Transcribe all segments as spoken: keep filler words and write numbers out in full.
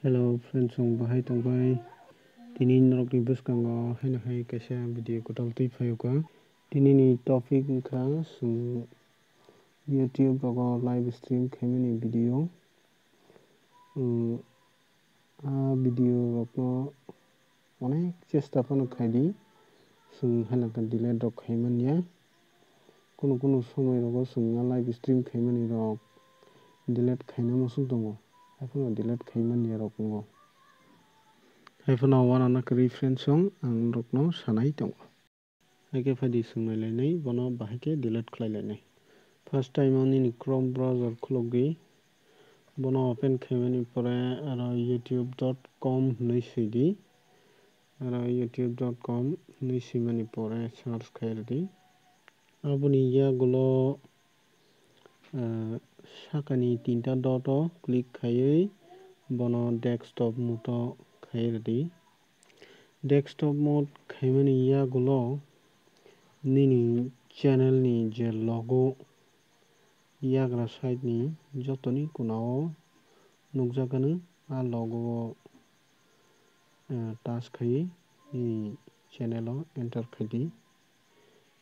Hello friends, chwng bahai tongbai? Tini norokni bwskango haino hai kaisa video kwtal twi phaio ka. Tini ni topic wngkha chwng YouTube rogo live stream khaimani video. Chwng a video rokno onek chesta phano khaidi, chwng hailakha delete rok khaimanya. Kunu kunu somoi rogo chwng a live stream khaimani rok delete khaina muchung tongo, haiphano delete khaimanya rok wngo. Haiphano uanana kwrwi friends song ang norokno sanai tongo. Haikhe phaidi chwng nailainai bono bahai khe delete khlai lainai. First time o nini Chrome browser khulukdi, bono open khaimani pore aro youtube dot com hwnwi swidi. Aro youtube dot com hwnwi swimani pore search khai rwdi. Aboni yagulo, ah, sakani tinta dot o click khaiwi bono desktop mode o khai rwdi. Desktop mode khaimani yagulo nini channel ni je logo yagra side ni jotoni kuna o nukjagano, a logo o, eh, touch khai nini channel o enter khaidi.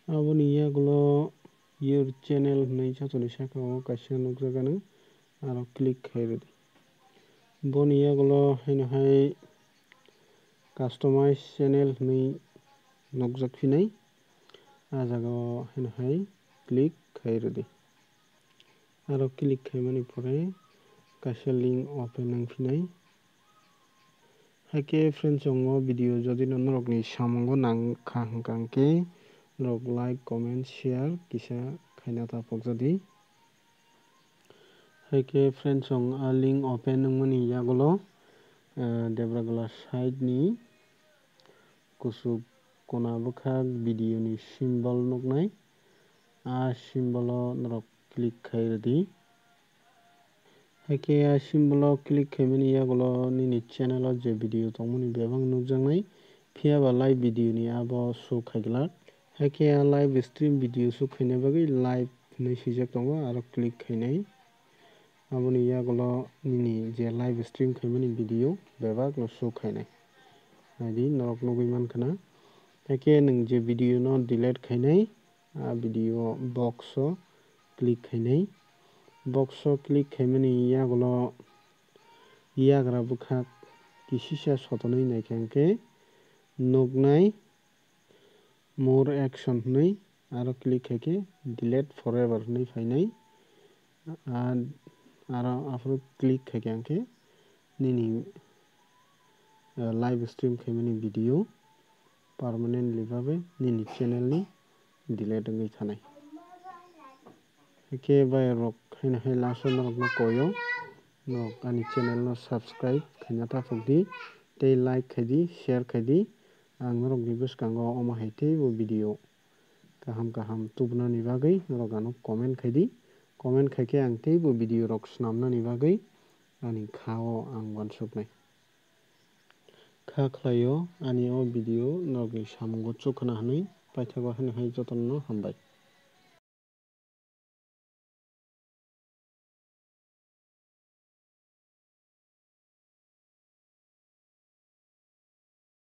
Aboni yagulo your channel hwnwi jotoni saka o kaisa nukjagano, aro click khai rwdi. Boni yagulo haino hai customize channel hwnwi nukjak phinai, a jaga o haino hai click khai rwdi. Aro click khaimani pore kaisa link open wng phinai. Haikhe friends, chwng o video jodi no norokni samungo nangkha hwnkha hwnkhe norok like, comment, share kisa khaina ta pokjadi. Haikhe friends, chwng a link open wngmani yagulo, eh, debra glass side ni kuchuk kona bwkhak video ni symbol nuknai. A symbol o norok click khai rwdi. Haikhe a symbol o click khaimani yagulo nini channel o je video tongmani bebak nukjaknai, phiyaba live video ni abo show khaiglak. Haikhe a live stream video show khaina bagwi live hwnwi swijak tongo, aro click khainai. Aboni yagulo nini je live stream khaimani video bebak no show khainai. Naidi norok nugwi mankha na. Haikhe nwng je video no delete khainai, a video box o click khainai. Box o click khaimani yagulo yagra bwkhak kisisa sotonwi naikha hwnkhe nuknai more action hwnwi, aro click khaikhe delete forever hwnwi phainai. A-, aro aphuru click khaikhe hwnkhe nini, eh, live stream khaimani video permanently babe nini channel ni delete wngwi thanai. Haikhe bai rok haino hai last o norok no koi o, norok ani channel no subscribe khaina ta phok di, tei like khai di, share khai di. Ang norok ni bwskango omo hai teibo video kaham kaham tubunani bagwi norok ano comment khai di. Comment khai khe ang teibo video rok swnamnani bagwi ani kha o ang uansuknai. Kha khlai o ani o video norok ni samungo chukhwna hwnwi, paithago haino hai jotono no hambai.